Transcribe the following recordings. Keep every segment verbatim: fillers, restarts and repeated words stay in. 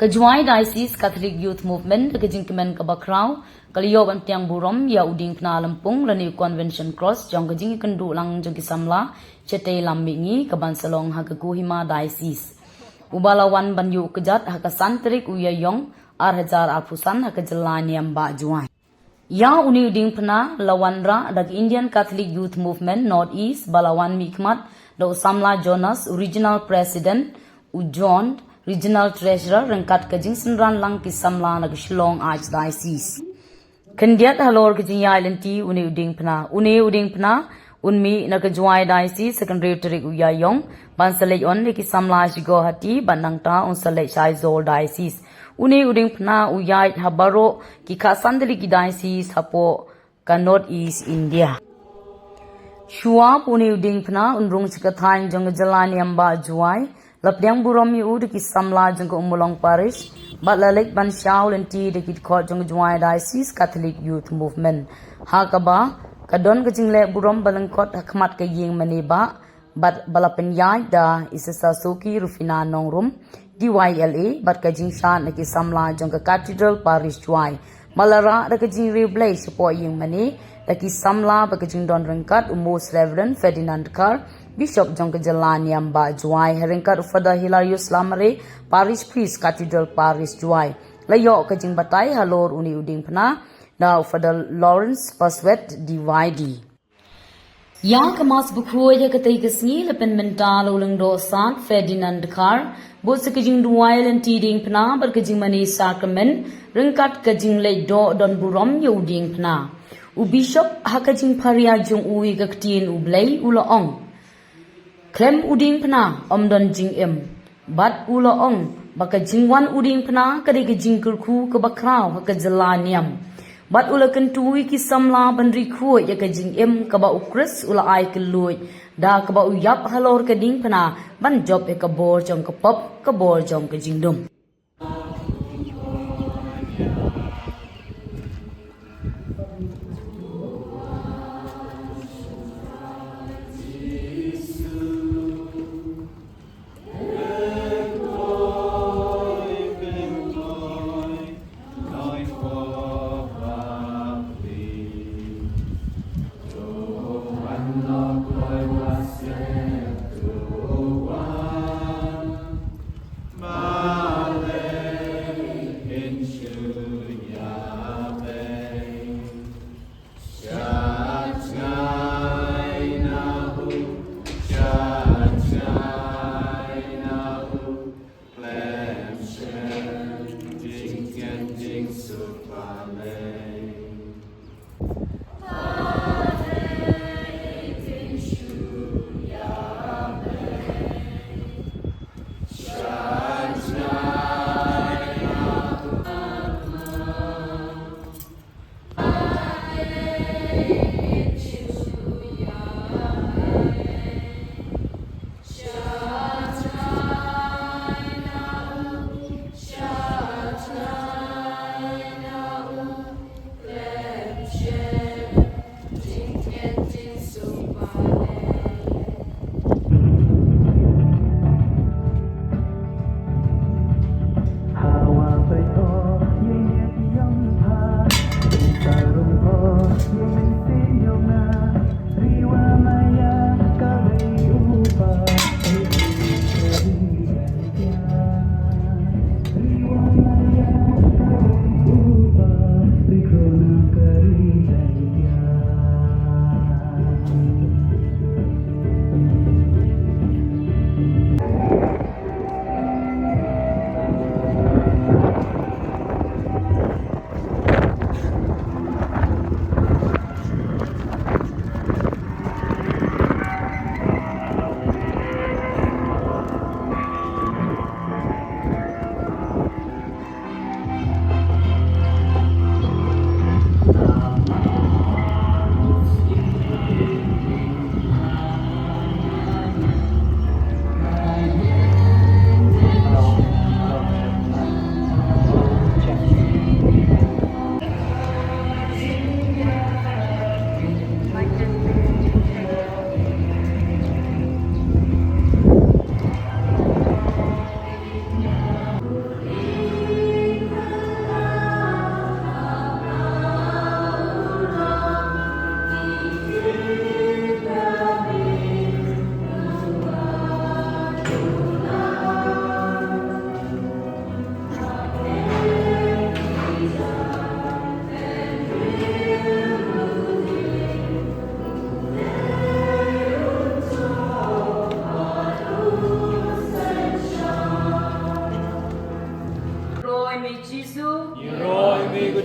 Ka Jowai Diocese Catholic Youth Movement da ka jingkmen kaba khraw ka la ïoh ban pdiang burom ïa u diengphna lympung lane u Convention Cross jong ka jingïakynduh lang jong ki samla shatei lam mihngi kaban sa long ha ka Kohima Diocese, uba la wan ban ïuh kjat ha ka san tarik u Ïaïong ar hajar arphew san ha ka jylla niam Bah Jowai. Ïa une u diengphna la wanrah da ka Indian Catholic Youth Movement North East ba la wan mihkhmat da u samla Jonas, u Regional President, u John, Regional Treasurer, ryngkat ka jingsynran lang ki samla na ka Shillong Archdiocese. Khyndiat halor ka jingïaid lynti une u diengphna. Une u diengphna un mih na ka Jowai Diocese ha ka hynriew tarik u Ïaïong ban sa leit on ïa ki samla sha Guwahati bad nangta un sa leit sha Aizawl Diocese. Une u diengphna u ïaid ha baroh ki khatsan tylli ki diocese hapoh ka North East India. Shuwa ba une u diengphna un rung sha ka thaiñ jong ka jylla niam Bah Jowai, la pdiang burom ïa u da ki samla jong ka Ummulong Parish bad la leit ban shaw lynti da ki dkhot jong ka Jowai Diocese Catholic Youth Movement, ha kaba ka don ka jingleh burom ba lyngkot ha khmat ka ïing mane bah bad ba la pynïaid da i Sister Soki Rufina Nongrum, D Y L A, bad ka jingshad na ki samla jong ka Cathedral Parish Jowai. Ba la rah da ka jingriewblei shapoh ïing mane da ki samla bad ka jingdon ryngkat u Most Reverend Ferdinand Dkhar, Bishop jong ka jylla niam Bah Jowai, ha ryngkat u Father Hilarius Lamare, Parish Priest, Cathedral Parish Jowai. La ïoh ka jingbatai halor une u diengphna da u Father Lawrence Paswet, D Y D. Ïa ka Mass bakhuid ha katei ka sngi la pynmynta da u Lyngdoh Sad Ferdinand Dkhar, bad sa ka jingduwai lynti diengphna bad ka jingmane sakramen, ryngkat ka jingleit doh don burom ïa u diengphna. U Bishop ha ka jingpharia jong u ïa ka ktien U Blei u la ong, khlem u diengphna ym don jingim. Bad u la ong ba ka jingwan u diengphna ka dei ka jingkyrkhu kaba khraw ha ka jylla niam. Bad u la kyntu ïa ki samla ban ri khuid ïa ka jingim kaba u Khrist u la ai kylluid, da kaba u ïap halor ka diengphna ban jop ïa ka bor jong ka pop, ka bor jong ka jingdum.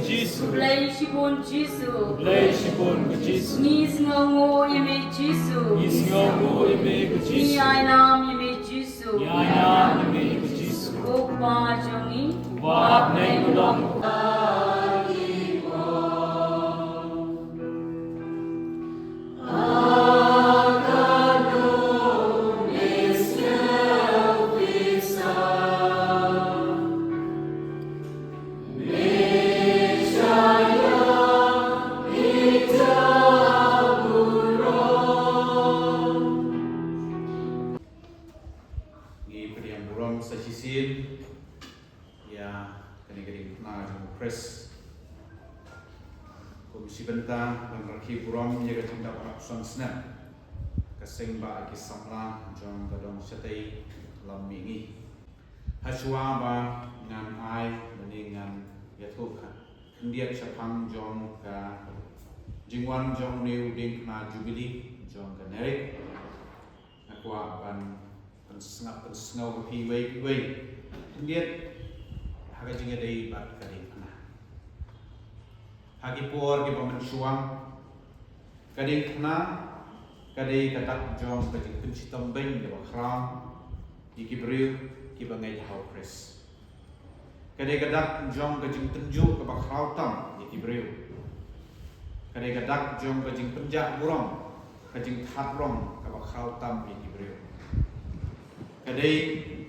Jisu. Khublei shibun Jisu. Khublei shibun ka Jisu. Ngi sngewnguh ïa me Jisu. Ngi sngewnguh ïa me ka Jisu. Ngi ai nam ïa me Jisu. Ngi ai nam ïa me ka Jisu. Ko Kpa jong ngi. Uba ha bneng u long. Ngi pdiang burom sa shisien ïa kane ka diengphna jong u Khrist. Kum shi bynta ban rakhe burom ïa ka jingdap arphew snem ka seng bad ki samla jong ka dong shatei lam mihngi. Hashwa ba ngan ai lane ngan ïathuh khyndiat shaphang jong ka jingwan jong une u diengphna Jubili jong ka NERIC, nga kwah ban pynsngap pynsngew ha phi iwei pa iwei khyndiat ha ka jingïadei bad ka diengphna. Ha ki por kiba mynshuwa, ka diengphna ka dei ka dak jong ka jingpynshitom beiñ kaba khraw ïa ki briew kiba ngeit ha u Khrist. Ka dei ka dak jong ka jingtynjuh kaba khraw tam ïa ki briew. Ka dei ka dak jong ka jingpynjah burom, ka jingthad rong kaba khraw tam ïa ki briew. Ka dei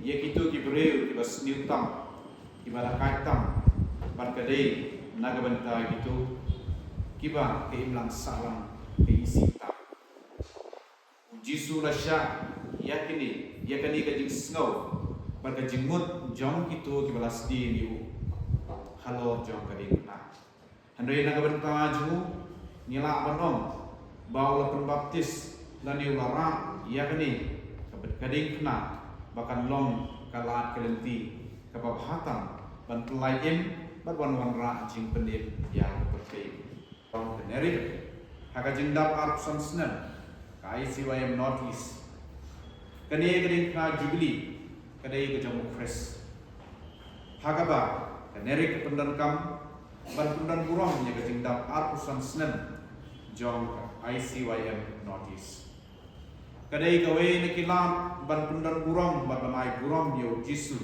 ïa kito ki briew kiba sniew tam, kiba dakaid tam, bad ka dei na ka bynta kito kiba ka imlang sahlang ka isih tam. U Jisu u la shah ïa kine, ïa kane ka jingsngew bad ka jingmut jong kito kiba la sdien ïa u halor jong ka diengphna. Hynrei na ka bynta jong u, ngi lah ban ong ba u la pynbaptis lane u la rah ïa kane ka byn-, ka diengphna ba kan long ka lad ka lynti kaba bha tam ban pyllait im bad ban wanrah jingpynim ïa ka pyrthei. Ka NERIC ha ka jingdap arphew san snem ka I C Y M North East. Kane ka diengphna Jubili ka dei ka jong u Khrist, ha kaba ka NERIC ka pyndonkam ban pyndon burom ïa ka jingdap arphew san snem jong ka I C Y M North East. Ka dei kawei na ki lad ban pyndon burom bad ban ai burom ïa u Jisu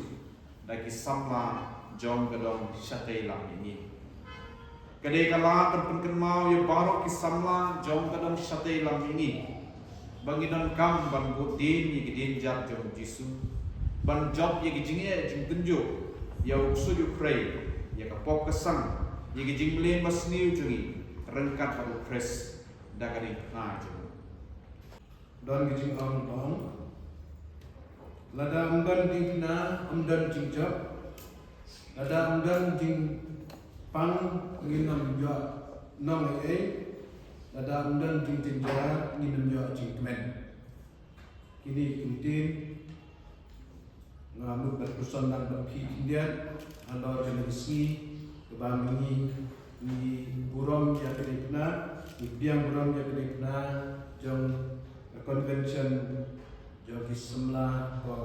da ki samla jong ka dong shatei lam mihngi. Ka dei ka lad ban pynkynmaw ïa baroh ki samla jong ka dong shatei lam mihngi ba ngi donkam ban bud dien ïa ki dienjat jong u Jisu, ban jop ïa ki jingeh jingtynjuh, ïa u ksuid u khrei, ïa ka pop ka sang, ïa ki jingmlien basniew jong ngi ryngkat bad u Khrist da ka diengphna jong u. Don ka jingong ba ong, lada ym don diengphna ym don jingjop, lada ym don jingpang ngin ym ïoh nong ei ei, lada ym don jingjynjar ngin ym ïoh jingkmen. Kine ki ktien nga mut ban pyrshang lang bad phi khyndiat halor kane ka sngi kaba ngi, ngi burom ïa ka diengphna, ngi pdiang burom ïa ka diengphna jong ka convention jong ki samla ko,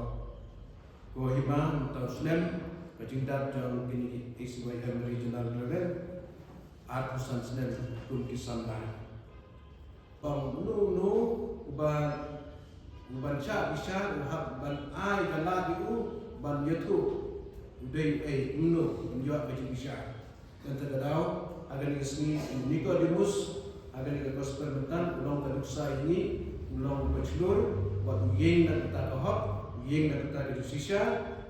Kohima mynta u snem, ka jingdap jong kine ki I C Y M regional level arphew san snem kum ki samla. Ba uno uno uba, uban shah bishar u hap ban ai da lade u ban ïathuh u dei uei, uno uban ïoh ka jingbishar. Kata ka daw ha kane ka sngi u Nicodemus ha kane ka gospel mynta u long ka nuksa ïa ngi, u long u bachelor bad u ïeng na kata ka hok, u ïeng na kata ka jingshisha,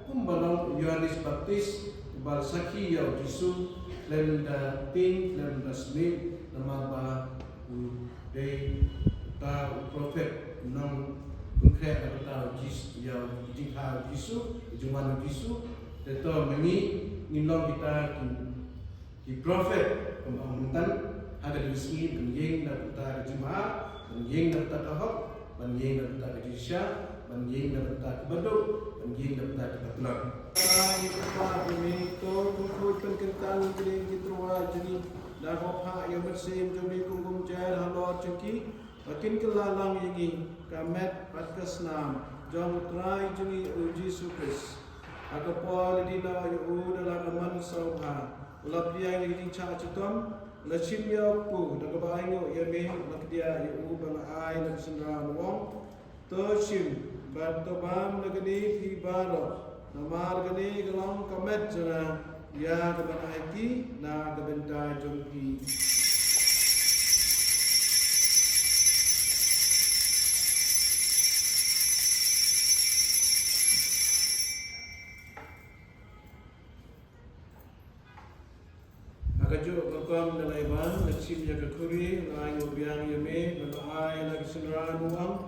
kumba long u Ïohannes Baptist uba la sakhi ïa u Jisu khlem da tieng khlem da smit, namar ba u dei uta u prophet, u nongpynkhreh na kata u Jis-, ïa u jingkha u Jisu, u jingwan u Jisu. Te to ma ngi ngin long kita ki, ki prophet kumba ong mynta ha kane ka sngi, ban ïeng na bynta ka jingma, ban ïeng na bynta ka hok, ban ïeng na bynta ka jingshisha, ban ïeng na bynta ka baduk, ban ïeng na bynta ka batlot. Ai, Kpa, ïa me to, kum khuid pynkyntang ïa ki dieng ki tyrwa jong ngi. Da kaba phah ïa u Mynsiem jong me kum kumjuh halor jong ki, ba kin kylla lang ïa ngi ka met bad ka snam jong u Trai jong ngi u Jisu Khrist. Ha ka por lada dei noh ïa u da la ka mon sngewbha. U la pdiang ïa ka jingshah shitom, u la shim ïa u kpu, da kaba ainguh ïa me, u la kdiah ïa u ban ai na ka synran u ong. To shim, bad to bam na kane phi baroh, namar kane ka long ka met jong nga, ïa kaban aiti na ka bynta jong phi. Ha kajuh ka rukom da la ïa bam, la shim ïa ka khuri, la ainguh biang ïa me, bad la ai na ka synran u ong.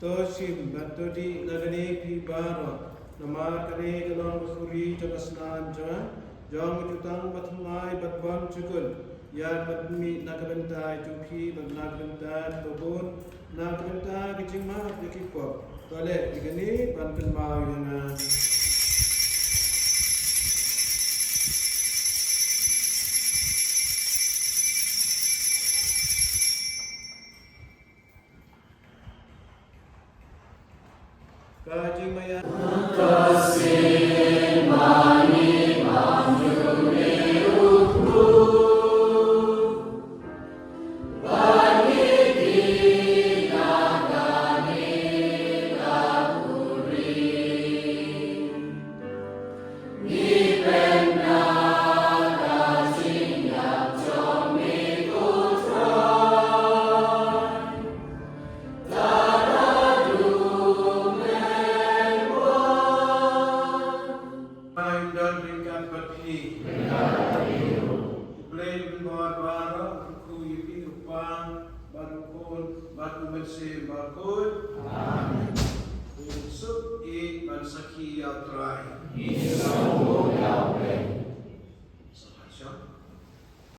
To shim, bad to dih na kane phi baroh, namar kane ka long ka khuri jong ka snam jong nga, jong ka jutang bathymmai bad bymjukut, ïa kaban mih na ka bynta jong phi bad na ka bynta kiba bun, na ka bynta ka jingmap ïa ki pop. To leh ïa kane ban kynmaw ïa nga. Ka jingmaïan. Ai don ryngkat bad phi. U Blei u Kynrad baroh un kyrkhu ïa phi, u Kpa bad u Khun bad u Mynsiem Bakhuid. Amen. Suk ïa ban sakhi ïa u Trai.